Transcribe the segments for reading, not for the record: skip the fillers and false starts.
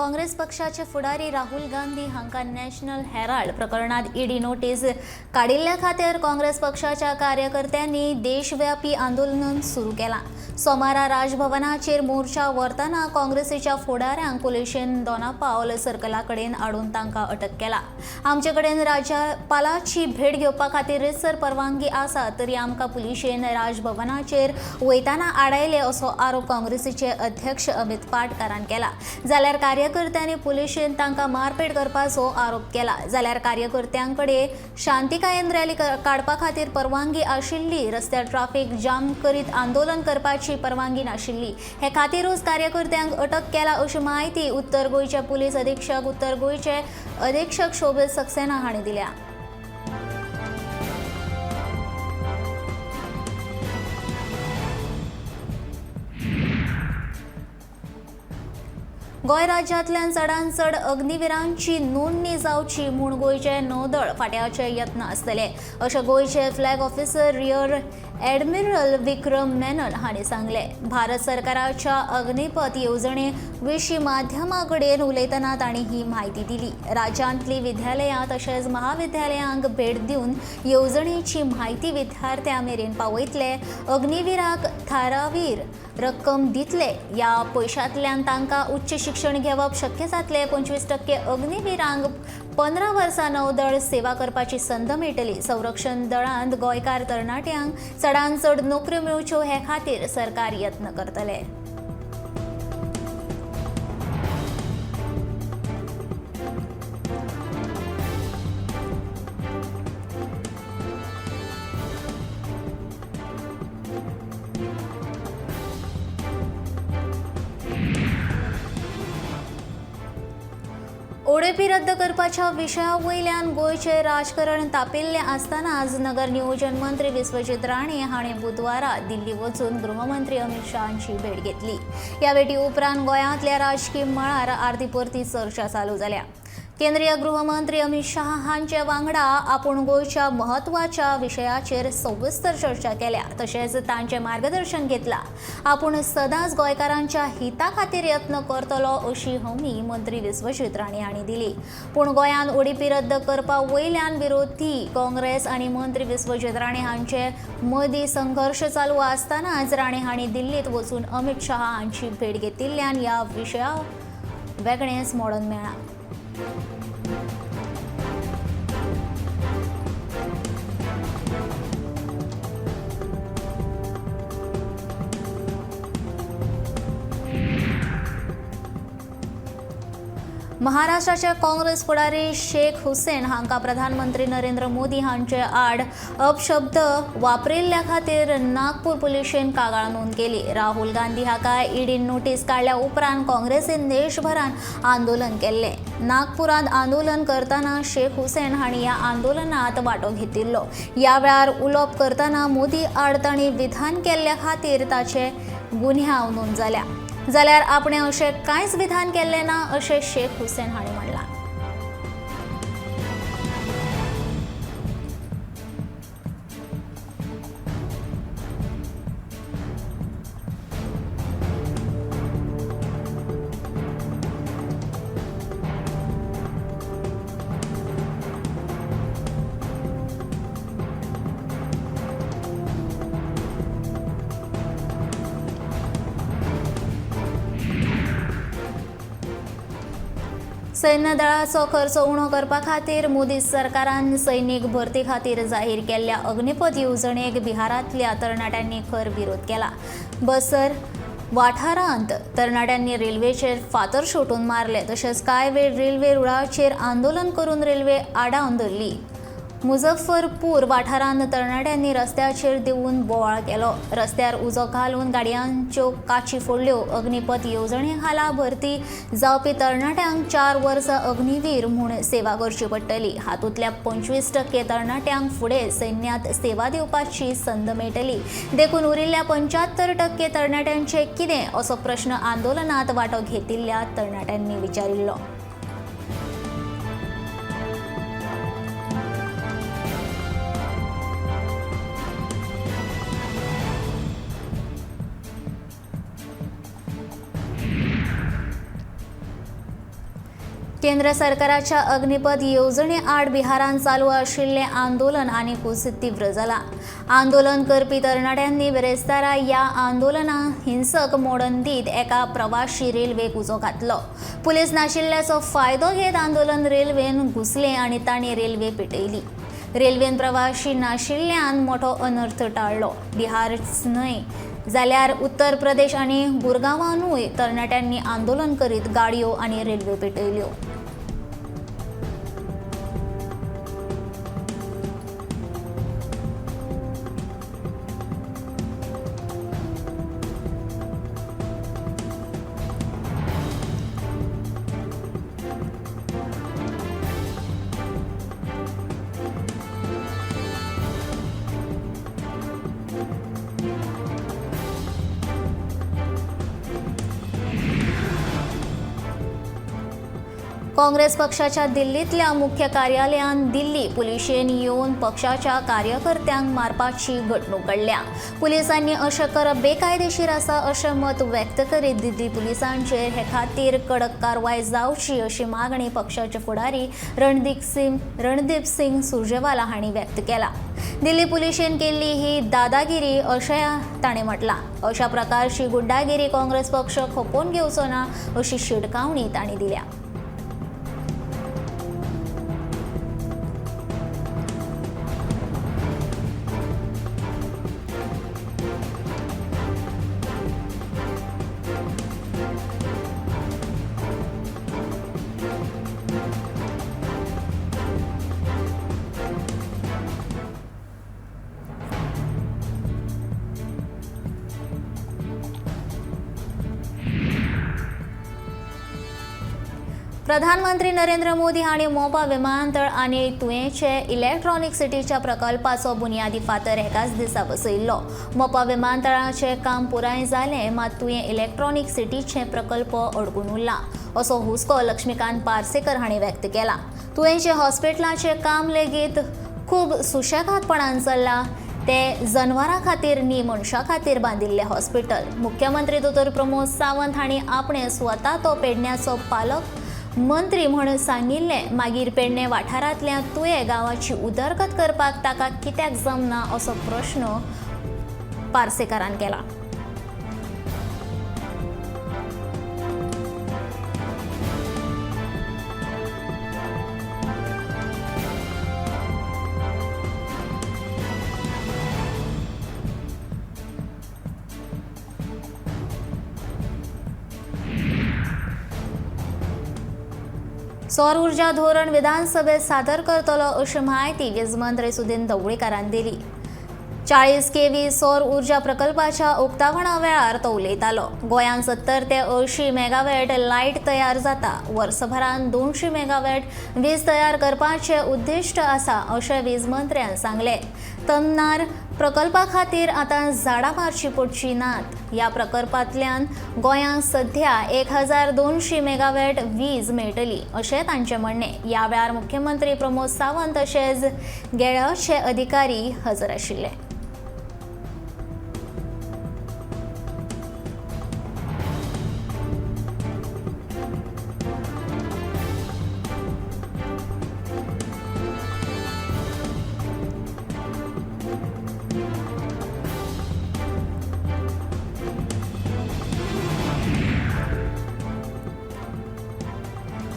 काँग्रेस पक्षाचे फुडारी राहुल गांधी हांकां नॅशनल हेराल्ड प्रकरणांत ईडी नोटीस काडिल्ल्या खातीर काँग्रेस पक्षाच्या कार्यकर्त्यांनी देशव्यापी आंदोलन सुरू केलां. सोमारा राजभवनाचेर मोर्चा व्हरतना काँग्रेसीच्या फुडाऱ्यांक पुलिशेन दोनापावल सर्कला कडेन हाडून तांकां अटक केला. आमचे कडेन राज्यपालाची भेट घेवपा खातीर रितसर परवानगी आसा तरी आमकां पुलिशेन राजभवनाचेर वयताना आडायले असो आरोप काँग्रेसीचे अध्यक्ष अमित पाटकारान केला. जाल्यार कार्यकर्त्यांनी पुलिशेन तांकां मारपेट करपाचो आरोप केला. जाल्यार कार्यकर्त्यांकडे शांतिकायेन रॅली काडपा खातीर परवानगी आशिल्ली, रस्त्यार ट्राफिक जाम करीत आंदोलन करपाची परवानगी नाशिल्ली. हे खातीरूच कार्यकर्त्यांक अटक केला अशी म्हायती उत्तर गोंयचे पुलीस अधीक्षक उत्तर गोंयचे अधीक्षक शोभित सक्सेना हांणी दिल्या. गोंय राज्यांतल्यान चडांत चड अग्निवीरांची नोंदणी जावची म्हूण गोंयचे नौदळ फांट्याचे यत्न आसतले अशें गोंयचे flag officer rear admiral Vikram Menon हांणी सांगलें. भारत सरकाराच्या अग्निपथ येवजणे विशीं माध्यमां कडेन उलयतना तांणी ही म्हायती दिली. राज्यांतलीं विद्यालयां तशेंच महाविद्यालयांक भेट दिवन येवजणेची म्हायती विद्यार्थ्यां मेरेन पावयतले. अग्निवीराक थारावीर रक्कम दितले. ह्या पयशांतल्यान तांकां उच्च शिक्षण घेवप शक्य जातलें. 25% अग्निवीरांक 15 वर्सां नौदळ सेवा करपाची संद मेळटली. संरक्षण दळांत गोंयकार तरणाट्यांक चडांत चड नोकऱ्यो मेळच्यो हे खातीर सरकार यत्न करतले. ओडीपी रद्द करपाच्या विशया वयल्यान गोंयचें राजकारण तापिल्लें आसतना आज नगर नियोजन मंत्री विश्वजीत राणे हांणी बुधवारा दिल्ली वचून गृहमंत्री अमित शाह हांची भेट घेतली. ह्या भेटी उपरांत गोंयांतल्या राजकी मळार आर्दी परती चर्चा चालू जाल्या. केंद्रीय गृहमंत्री अमित शाह हांचे वांगडा आपूण गोंयच्या म्हत्वाच्या विशयाचेर सविस्तर चर्चा केल्या तशेंच तांचें मार्गदर्शन घेतलां. आपूण सदांच गोंयकारांच्या हिता खातीर यत्न करतलो अशी हमी मंत्री विश्वजीत राणे हांणी दिली. पूण गोंयांत ओडीपी रद्द करपा वयल्यान विरोधी काँग्रेस आनी मंत्री विश्वजीत राणे हांचे मदीं संघर्श चालू आसतनाच राणे हांणी दिल्लींत वचून अमित शाह हांची भेट घेतिल्ल्यान ह्या विशया वेगळेंच मोडण मेळ्ळां. महाराष्ट्राचे काँग्रेस फुडारी शेख हुसेन हांकां प्रधानमंत्री नरेंद्र मोदी हांचे आड अपशब्द वापरिल्ल्या खातीर नागपूर पुलिशेन कागाळ नोंद केली. राहुल गांधी हाका ईडीन नोटीस काडल्या उपरांत काँग्रेसीन देशभरांत आंदोलन केल्लें. नागपुरांत आंदोलन करतना शेख हुसेन हांणी ह्या आंदोलनांत वांटो घेतिल्लो. ह्या वेळार उलोवप करतना मोदी आड तांणी विधान केल्ल्या खातीर ताचे गुन्यांव नोंद जाल्या. जाल्यार आपणें अशें कांयच विधान केल्लें ना अशें शेख हुसेन हांणी म्हणलां. सैन्य दळाचो खर्च उणो करपा खातीर मोदी सरकारान सैनीक भरती खातीर जाहीर केल्ल्या अग्निपथ येवजणेक बिहारांतल्या तरणाट्यांनी खर विरोध केला. बसर वाठारांत तरणाट्यांनी रेल्वेचेर फातर शोटून मारले तशेंच कांय वेळ रेल्वे रुळाचेर आंदोलन करून रेल्वे आडावन धरली. मुझफ्फरपूर वाठारांत तरणाट्यांनी रस्त्याचेर देंवून बोवाळ केलो. रस्त्यार उजो घालून गाडयांच्यो काची फोडल्यो. अग्निपथ येवजणे खाला भरती जावपी तरणाट्यांक 4 वर्सां अग्निवीर म्हूण सेवा करची पडटली. हातूंतल्या 25% तरणाट्यांक फुडें सैन्यांत सेवा दिवपाची संद मेळटली. देखून उरिल्ल्या 75% तरणाट्यांचें कितें असो प्रश्न आंदोलनांत वांटो घेतिल्ल्या तरणाट्यांनी विचारिल्लो. केंद्र सरकाराच्या अग्निपथ येवजणे आड बिहारांत चालू आशिल्लें आंदोलन आनीकूच तीव्र जालां. आंदोलन करपी तरणाट्यांनी बिरेस्तारा ह्या आंदोलनाक हिंसक मोडण दीत एका प्रवाशी रेल्वेक उजो घातलो. पुलीस नाशिल्ल्याचो फायदो घेत आंदोलन रेल्वेन घुसले आनी तांणी रेल्वे पेटयली. रेल्वेन प्रवाशी नाशिल्ल्यान मोठो अनर्थ टाळ्ळो. बिहारच न्हय जाल्यार उत्तर प्रदेश आनी गुरगांवानूय तरणाट्यांनी आंदोलन करीत गाडयो आनी रेल्वे पेटयल्यो. काँग्रेस पक्षाच्या दिल्लींतल्या मुख्य कार्यालयांत दिल्ली पुलिशेन येवन पक्षाच्या कार्यकर्त्यांक मारपाची घडणूक घडल्या. पुलिसांनी अशें करप बेकायदेशीर आसा अशें मत व्यक्त करीत दिल्ली पुलिसांचेर हे खातीर कडक कारवाय जावची अशी मागणी पक्षाचे फुडारी रणदीप सिंग सुरजेवाला हांणी व्यक्त केला. दिल्ली पुलिशेन केल्ली ही दादागिरी अशें ताणें म्हटलां. अशा प्रकारची गुंडागिरी काँग्रेस पक्ष खपोवन घेवचो ना अशी शिटकावणी तांणी दिल्या. प्रधानमंत्री नरेंद्र मोदी हांणी मोपा विमानतळ आनी तुयेंचे इलेक्ट्रॉनिक सिटीच्या प्रकल्पाचो बुन्यादी फातर एकाच दिसा बसयिल्लो. मोपा विमानतळाचें काम पुराय जालें, मात तुयें इलेक्ट्रॉनिक सिटीचे प्रकल्प अडकून उरला असो हुस्को लक्ष्मीकांत पार्सेकर हांणी व्यक्त केला. तुयेंचे हॉस्पिटलाचें काम लेगीत खूब सुशेगादपणान चल्लां. ते जनवरां खातीर न्ही मनशां खातीर बांदिल्लें हॉस्पिटल. मुख्यमंत्री दोतोर प्रमोद सावंत हांणी आपणें स्वता तो पेडण्याचो पालक मंत्री म्हूण सांगिल्लें, मागीर पेडणे वाठारांतल्या तुयें गांवाची उदरगत करपाक ताका कित्याक जमना असो प्रश्न पार्सेकारान केला. सौर ऊर्जा धोरण विधानसभेत सादर करतलो अशी म्हायती वीज मंत्री सुदिन ढवळीकारान दिली. 40 केव्ही सौर ऊर्जा प्रकल्पाच्या उक्तावणा वेळार तो उलयतालो. गोंयांत 70 ते 80 मेगावॅट लायट तयार जाता. वर्सभरान 200 मेगावॅट वीज तयार करपाचें उद्दिश्ट आसा अशें वीज मंत्र्यान सांगलें. तन्नार प्रकल्पा खातीर आतां झाडां मारची पडची नात. ह्या प्रकल्पांतल्यान गोंयांक सध्या 1200 मेगावॅट वीज मेळटली अशें तांचें म्हणणें. ह्या वेळार मुख्यमंत्री प्रमोद सावंत तशेंच गेळाचे अधिकारी हजर आशिल्ले.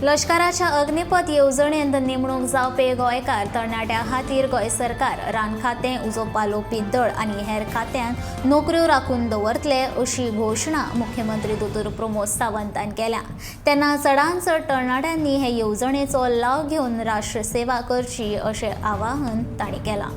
लश्कराच्या अग्निपथ येवजणेंत नेमणूक जावपी गोंयकार तरणाट्यां खातीर गोंय सरकार रान खातें, उजो पालोवपी दळ आनी हेर खात्यांत नोकऱ्यो राखून दवरतले अशी घोशणा मुख्यमंत्री दोतोर प्रमोद सावंतान केल्या. तेन्ना चडांत चड तरणाट्यांनी हे येवजणेचो लाव घेवन राष्ट्रसेवा करची अशें आवाहन तांणी केलां.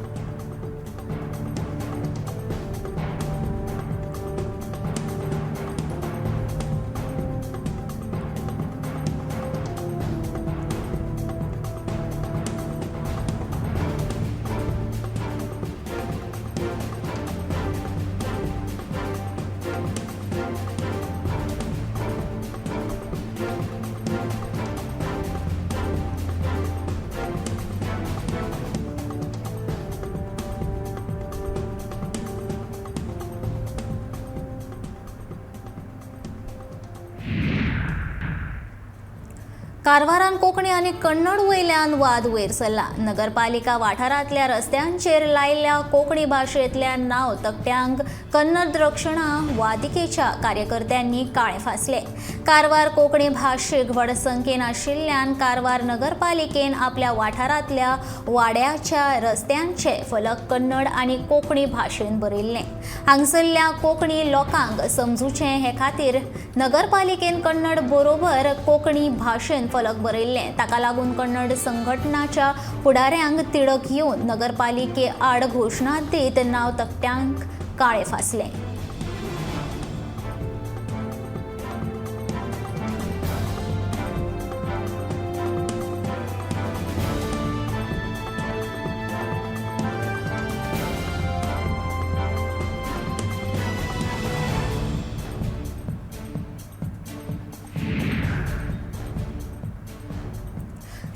कारवारान कोंकणी आनी कन्नड वयल्यान वाद वयर सरला. नगरपालिका वाठारांतल्या रस्त्यांचेर लायिल्ल्या कोंकणी भाशेंतल्या नांव तकट्यांक कन्नड रक्षणा वादिकेच्या कार्यकर्त्यांनी काळें फासलें. कारवार कोंकणी भाशीक व्हड संख्येन आशिल्ल्यान कारवार नगरपालिकेन आपल्या वाठारांतल्या वाड्याच्या रस्त्यांचे फलक कन्नड आनी कोंकणी भाशेन बरयल्लें. हांगसरल्या कोंकणी लोकांक समजूचें हे खातीर नगरपालिकेन कन्नड बरोबर कोंकणी भाशेन फलक बरयल्लें. ताका लागून कन्नड संघटनाच्या फुडाऱ्यांक तिडक येवन नगरपालिके आड घोशणा दीत नांव तकट्यांक काळें फासलें.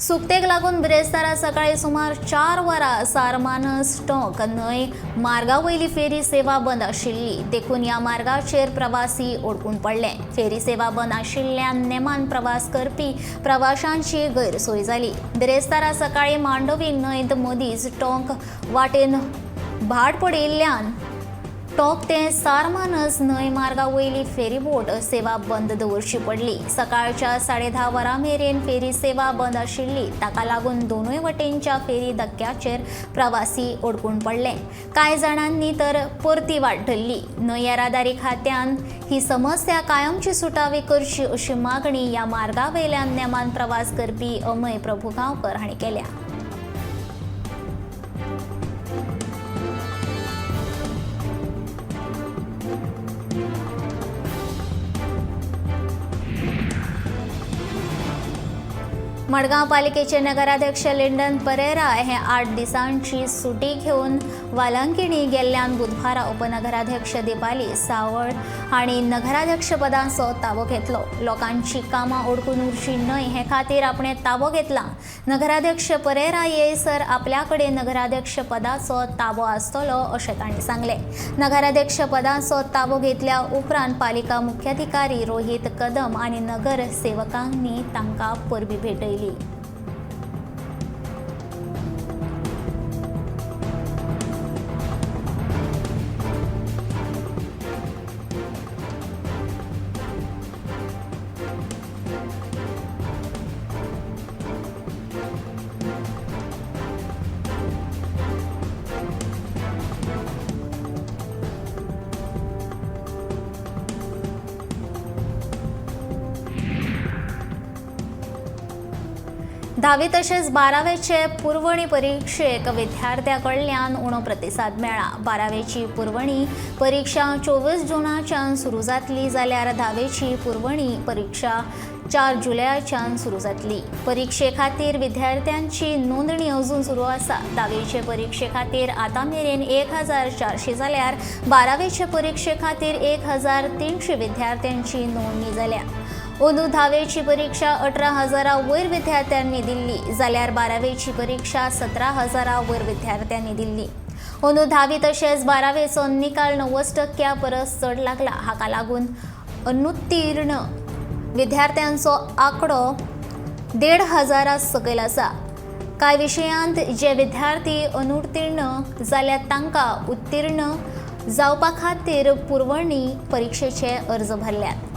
सुकतेक लागून बिरेस्तारा सकाळी सुमार 4 वरां सारमानस टोंक न्हंय मार्गा वयली फेरी सेवा बंद आशिल्ली. देखून ह्या मार्गाचेर प्रवासी अडकून पडले. फेरी सेवा बंद आशिल्ल्यान नेमान प्रवास करपी प्रवाशांची गैरसोय जाली. बिरेस्तारा सकाळी मांडवी न्हंयत मदींच टोंक वाटेन भाट पडिल्ल्यान टोंक ते सारमानस न्हंय मार्गा वयली फेरीबोट सेवा बंद दवरची पडली. सकाळच्या 10:30 वरां मेरेन फेरी सेवा बंद आशिल्ली. ताका लागून दोनूय वटेनच्या फेरी धक्क्याचेर प्रवासी अडकून पडले. कांय जाणांनी तर परती वाट धरली. न्हंय येरादारी खात्यान ही समस्या कायमची सुटावी करची अशी मागणी ह्या मार्गा वयल्यान नेमान प्रवास करपी अमय प्रभुगांवकर हांणी केल्या. मडगांव पालिकेचे नगराध्यक्ष लिंडन परेरा हे 8 दिसांची सुटी घेवन वालंकिणी गेल्ल्यान बुधवारा उपनगराध्यक्ष दीपाली सावळ हांणी नगराध्यक्षपदाचो ताबो घेतलो. लोकांची कामां अडकून उरची न्हय हे खातीर आपणें ताबो घेतला. नगराध्यक्ष परेरा येयसर आपल्या कडेन नगराध्यक्षपदाचो ताबो आसतलो अशें तांणी सांगलें. नगराध्यक्षपदाचो ताबो घेतल्या उपरांत पालिका मुख्याधिकारी रोहित कदम आनी नगरसेवकांनी तांकां परबीं भेटयली. धावी तशेंच 12वेचे पुरवणी परिक्षेक विद्यार्थ्यां कडल्यान उणो प्रतिसाद मेळ्ळा. 12वेची पुरवणी परिक्षा 24 जुनाच्यान सुरू जातली जाल्यार 10वेची पुरवणी परिक्षा 4 जुलयाच्यान सुरू जातली. परिक्षे खातीर विद्यार्थ्यांची नोंदणी अजून सुरू आसा. 10वेचे परिक्षे खातीर आतां मेरेन 1400 जाल्यार 12वेचे परिक्षे खातीर 1300 विद्यार्थ्यांची नोंदणी जाल्या. अंदू 10वेची परीक्षा 18,000 वयर विद्यार्थ्यांनी दिल्ली जाल्यार 12वेची परीक्षा 17,000 वयर विद्यार्थ्यांनी दिल्ली. अंदू 10वी तशेंच 12वेचो निकाल 90% परस चड लागला. हाका लागून अनुत्तीर्ण विद्यार्थ्यांचो आंकडो 1,500 सकयल आसा. कांय विशयांत जे विद्यार्थी अनुत्तीर्ण जाल्यार तांकां उत्तीर्ण जावपा खातीर पुरवणी परिक्षेचे अर्ज भरल्यात.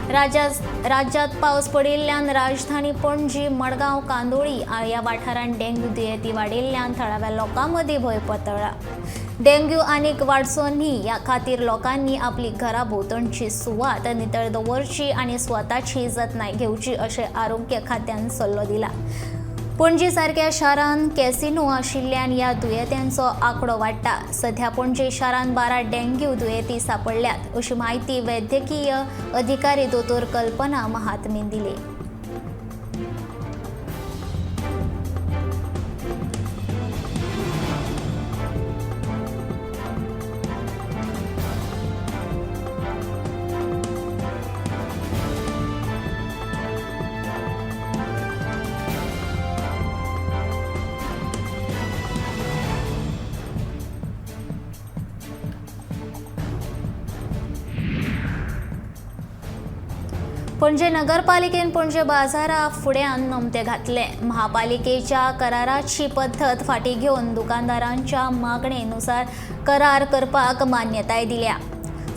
राज्यात पावस पडिल्ल्यान राजधानी पणजी, मडगांव, कांदोळी ह्या वाठारांत डेंग्यू दुयेंती वाडिल्ल्यान थळाव्या लोकां मदीं भंय पातळ्ळा. डेंग्यू आनीक वाडचो न्ही ह्या खातीर लोकांनी आपली घरा भोंवतणची सुवात नितळ दवरची आनी स्वताची जतनाय घेवची अशें आरोग्य खात्यान सल्लो दिला. पणजी सारक्या शारांत कॅसिनो आशिल्ल्यान ह्या दुयेंत्यांचो आंकडो वाडटा. सध्या पणजी शारांत 12 डेंग्यू दुयेंती सांपडल्यात अशी म्हायती वैद्यकीय अधिकारी दोतोर कल्पना महात्मेन दिली. पणजे नगरपालिकेन पणजे बाजारा फुड्यान नमते घातले. महापालिकेच्या कराराची पद्दत फाटीं घेवन दुकानदारांच्या मागणेनुसार करार करपाक मान्यताय दिल्या.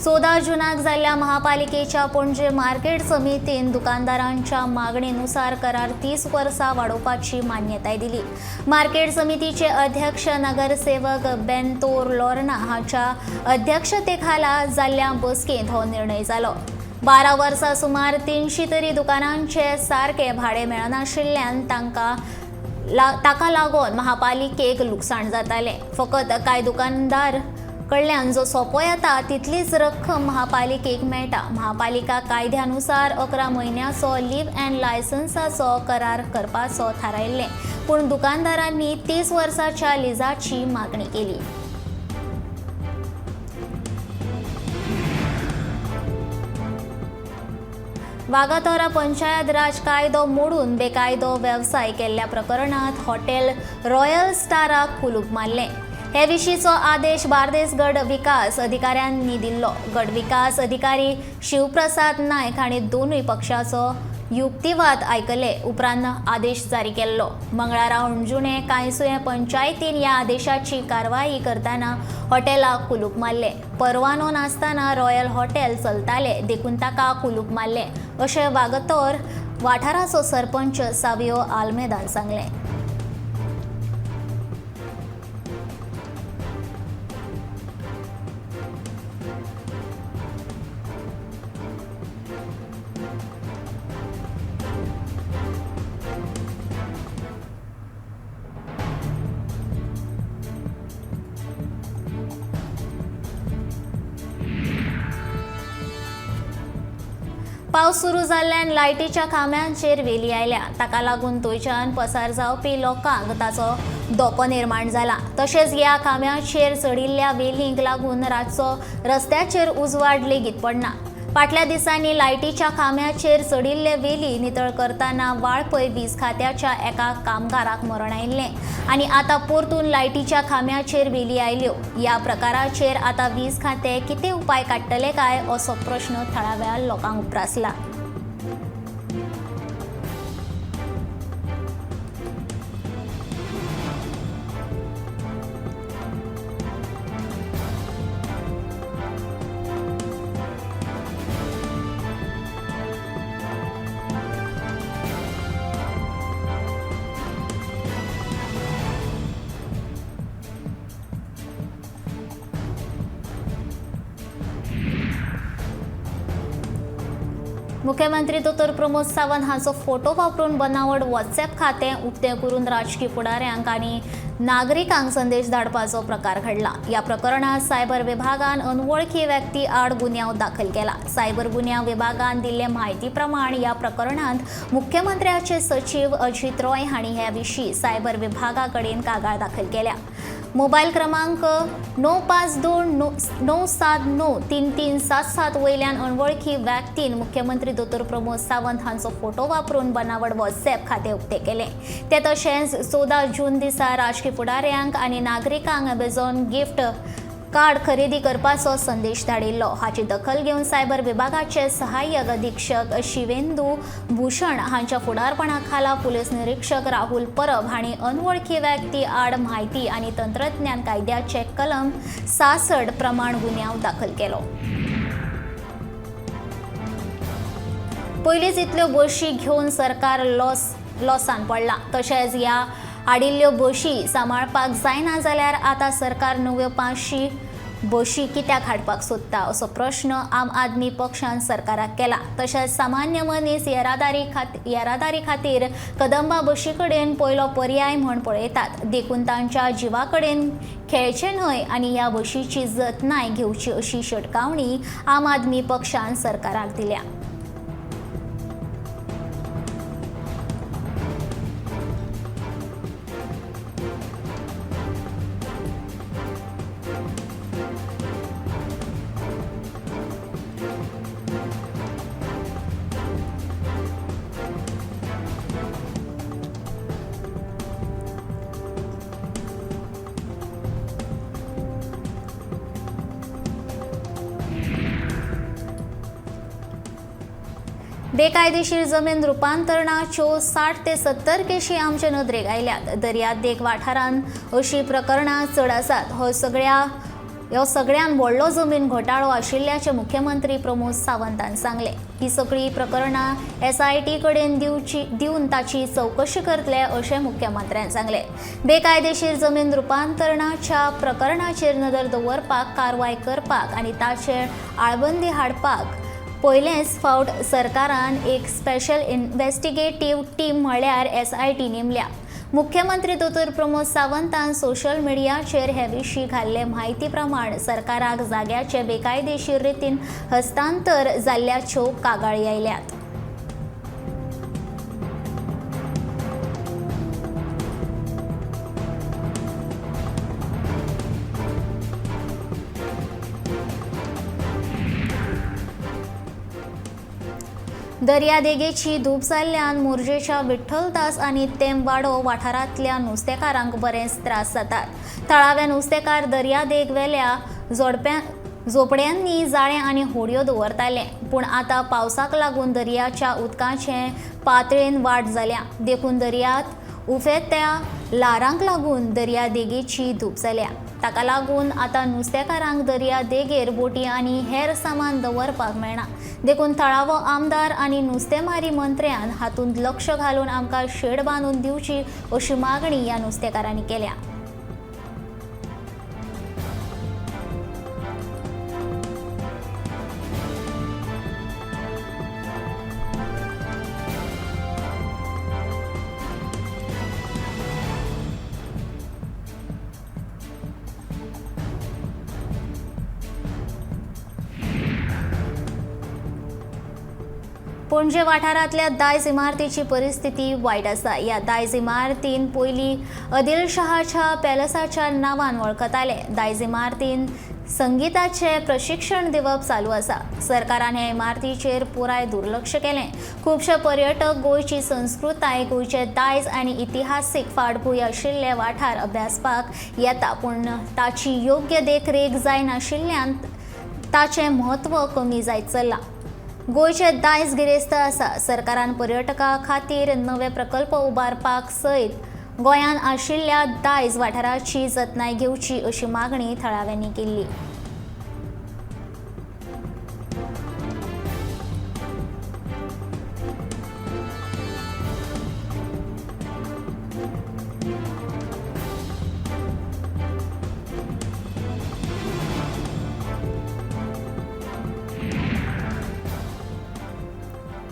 14 जूनाक जाल्ल्या महापालिकेच्या पणजे मार्केट समितीन दुकानदारांच्या मागणेनुसार करार 30 वर्सां वाडोवपाची मान्यताय दिली. मार्केट समितीचे अध्यक्ष नगरसेवक बेंतोर लोर्ना हांच्या अध्यक्षतेखाला जाल्ल्या बसकेंत हो निर्णय जालो. 12 वर्सां सुमार 300 तरी दुकानांचे सारके भाडें मेळनाशिल्ल्यान ताका लागून महापालिकेक लुकसाण जातालें. फकत कांय दुकानदार कडल्यान जो सोपो येता तितलीच रक्कम महापालिकेक मेळटा. महापालिका कायद्यानुसार 11 म्हयन्याचो लीव अँड लायसन्साचो करार करपाचो थारायल्लें, पूण दुकानदारांनी 30 वर्सांच्या लिजाची मागणी केली. वागातोरा पंचायत राज कायदो मोडून बेकायदो वेवसाय केल्ल्या प्रकरणांत हॉटेल रॉयल स्टाराक कुलूप मारलें. हे विशींचो आदेश बार्देस गट विकास अधिकाऱ्यांनी दिल्लो. गट विकास अधिकारी शिवप्रसाद नायक हांणी दोनूय पक्षाचो युक्तिवाद आयकले उपरांत आदेश जारी केल्लो. मंगळारा हणजुणे कांयसुयें पंचायतीन ह्या आदेशाची कारवाई करतना हॉटेलाक कुलूप मारलें. परवानो नासतना रॉयल हॉटेल चलताले देखून ताका कुलूप मारलें अशें वागातोर वाठाराचो सरपंच सावियो आल्मेदान सांगलें. पावस सुरू जाल्ल्यान लायटीच्या खांब्यांचेर वेली आयल्या. ताका लागून थंयच्यान पसार जावपी लोकांक ताचो धोको निर्माण जाला. तशेंच ह्या खांब्यांचेर चडिल्ल्या वेलींक लागून रातचो रस्त्याचेर उजवाड लेगीत पडना. फाटल्या दिसांनी लायटीच्या खांब्याचेर चडिल्ले वेली नितळ करतना वाळपय वीज खात्याच्या एका कामगाराक मरण आयिल्लें आनी आतां परतून लायटीच्या खांब्याचेर वेली आयल्यो. ह्या प्रकाराचेर आतां वीज खातें कितें उपाय काडटले काय असो प्रश्न थळाव्या लोकांक उप्रासला. मुख्यमंत्री दोतोर प्रमोद सावंत हांचो फोटो वापरून बनावट व्हॉट्सॲप खातें उक्तें करून राजकी फुडाऱ्यांक आनी नागरिकांक संदेश धाडपाचो प्रकार घडला. ह्या प्रकरणांत सायबर विभागान अनवळखी व्यक्ती आड गुन्यांव दाखल केला. सायबर गुन्यांव विभागान दिल्ले म्हायती प्रमाण ह्या प्रकरणांत मुख्यमंत्र्याचे सचीव अजित रॉय हांणी हे विशीं सायबर विभागा कडेन कागाळ दाखल केल्या. मोबायल क्रमांक 952 979 3377 वयल्यान अनवळखी व्यक्तीन मुख्यमंत्री दोतोर प्रमोद सावंत हांचो फोटो वापरून बनावट व्हॉट्सॲप खातें उक्तें केलें. ते तशेंच 14 जून दिसा राजकी फुडाऱ्यांक आनी नागरिकांक अमेझॉन गिफ्ट कार्ड खरेदी करपाचो संदेश धाडिल्लो. हाची दखल घेवन सायबर विभागाचे सहाय्यक अधीक्षक शिवेंदू भूषण हांच्या फुडारपणा खाला पुलीस निरीक्षक राहुल परब हांणी अनवळखी व्यक्ती आड म्हायती आनी तंत्रज्ञान कायद्याचे कलम 66 प्रमाण गुन्यांव दाखल केलो. पयलींच इतल्यो बशी घेवन सरकार लॉसान पडला. तशेंच ह्या हाडिल्ल्यो बशी सांबाळपाक जायना जाल्यार आतां सरकार नव्यो 500 बशी कित्याक हाडपाक सोदता असो प्रश्न आम आदमी पक्षान सरकाराक केला. तशेंच सामान्य मनीस येरादारी खातीर कदंबा बशी कडेन पयलो पर्याय म्हण पळयतात, देखून तांच्या जिवा कडेन खेळचें न्हय आनी ह्या बशीची जतनाय घेवची अशी शिटकावणी आम आदमी पक्षान सरकाराक दिल्या. बेकायदेशीर जमीन रुपांतरणाच्यो 60 ते 70 केशी आमचे नदरेक आयल्यात. दर्यादेग वाठारांत अशी प्रकरणां चड आसात. हो सगळ्यान व्हडलो जमीन घोटाळो आशिल्ल्याचें मुख्यमंत्री प्रमोद सावंतान सांगलें. ही सगळीं प्रकरणां SIT कडेन दिवन ताची चवकशी करतले अशें मुख्यमंत्र्यान सांगलें. बेकायदेशीर जमीन रुपांतरणाच्या प्रकरणाचेर नदर दवरपाक, कारवाय करपाक आनी ताचेर आळबंदी हाडपाक पयलेच फावट सरकारान एक स्पेशल इन्व्हेस्टिगेटीव टीम म्हळ्यार SIT नेमल्या. मुख्यमंत्री दोतोर प्रमोद सावंतान सोशल मिडियाचेर हे विशीं घाल्ले म्हायती प्रमाण सरकाराक जाग्याचे बेकायदेशीर रितीन हस्तांतर जाल्ल्याच्यो कागाळी आयल्यात. दर्यादेगेची धूप जाल्ल्यान मोरजेच्या विठ्ठलदास आनी तेमवाडो वाठारांतल्या नुस्तेकारांक बरेच त्रास जातात. थळावे नुस्तेकार दर्यादेग वेल्या झोपड्यांनी जाळें आनी होडयो दवरताले, पूण आतां पावसाक लागून दर्याच्या उदकाचे पातळेन वाड जाल्या. देखून दर्यांत उफेत्या ल्हारांक लागून दर्यादेगेची धूप जाल्या. ताका लागून आतां नुस्तेकारांक दर्यादेगेर बोटी आनी हेर सामान दवरपाक मेळना. देखून थळावो आमदार आनी नुस्तेमारी मंत्र्यान हातूंत लक्ष घालून आमकां शेड बांदून दिवची अशी मागणी ह्या नुस्तेकारांनी केल्या. पणजे वाठारांतल्या दायज इमारतीची परिस्थिती वायट आसा. ह्या दायज इमारतीन पयलीं आदिलशहाच्या पॅलसाच्या नांवान वळखताले. दायज इमारतीन संगीताचें प्रशिक्षण दिवप चालू आसा. सरकारान ह्या इमारतीचेर पुराय दुर्लक्ष केलें. खुबशे पर्यटक गोंयची संस्कृताय, गोंयचें दायज आनी इतिहासीक फाटभूंय आशिल्ले वाठार अभ्यासपाक येता, पूण ताची योग्य देखरेख जायनाशिल्ल्यान ताचें म्हत्व कमी जायत चल्लां. गोंयचें दायज गिरेस्त आसा. सरकारान पर्यटकां खातीर नवे प्रकल्प उबारपाक सयत गोंयांत आशिल्ल्या दायज वाठाराची जतनाय घेवची अशी मागणी थळाव्यांनी केल्ली.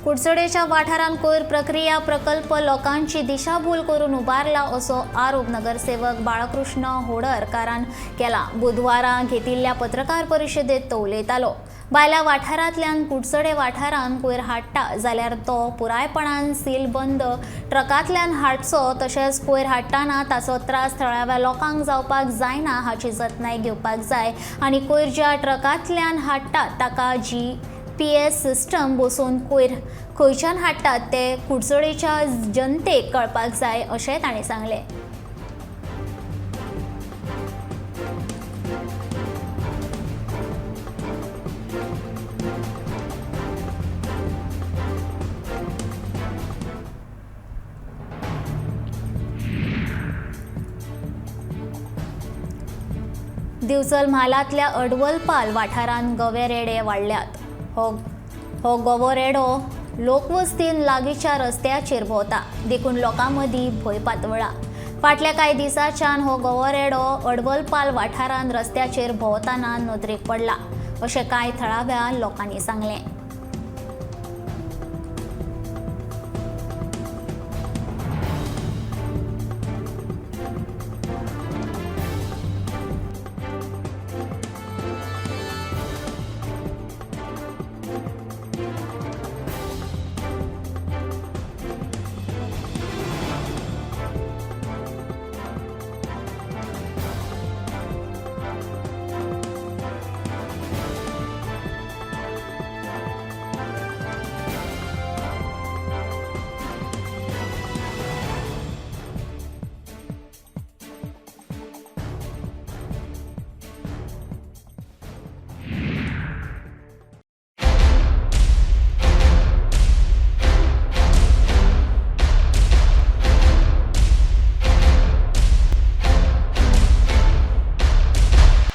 कुडचडेच्या वाठारांत कोयर प्रक्रिया प्रकल्प लोकांची दिशाभूल करून उबारला असो आरोप नगरसेवक बाळकृष्ण होडरकारान केला. बुधवारा घेतिल्ल्या पत्रकार परिशदेत तो उलयतालो. भायल्या वाठारांतल्यान कुडचडे वाठारांत कोयर हाडटा जाल्यार तो पुरायपणान सीलबंद ट्रकांतल्यान हाडचो, तशेंच कोयर हाडटना ताचो त्रास थळाव्या लोकांक जावपाक जायना हाची जतनाय घेवपाक जाय आनी कोयर ज्या ट्रकांतल्यान हाडटा ताका GPS system बसोवन कोयर खंयच्यान हाडटात ते कुडचडेच्या जनतेक कळपाक जाय अशें ताणें सांगलें. दिवचल म्हालांतल्या अडवलपाल वाठारांत गवे रेडे वाडल्यात. हो गवो रेडो लोकवस्तीन लागींच्या रस्त्याचेर भोंवता, देखून लोकां मदीं भंय पातळ्ळा. फाटल्या कांय दिसांच्यान हो गवो रेडो अडवलपाल वाठारांत रस्त्याचेर भोंवतना नदरेक पडला अशें कांय थळाव्या लोकांनी सांगलें.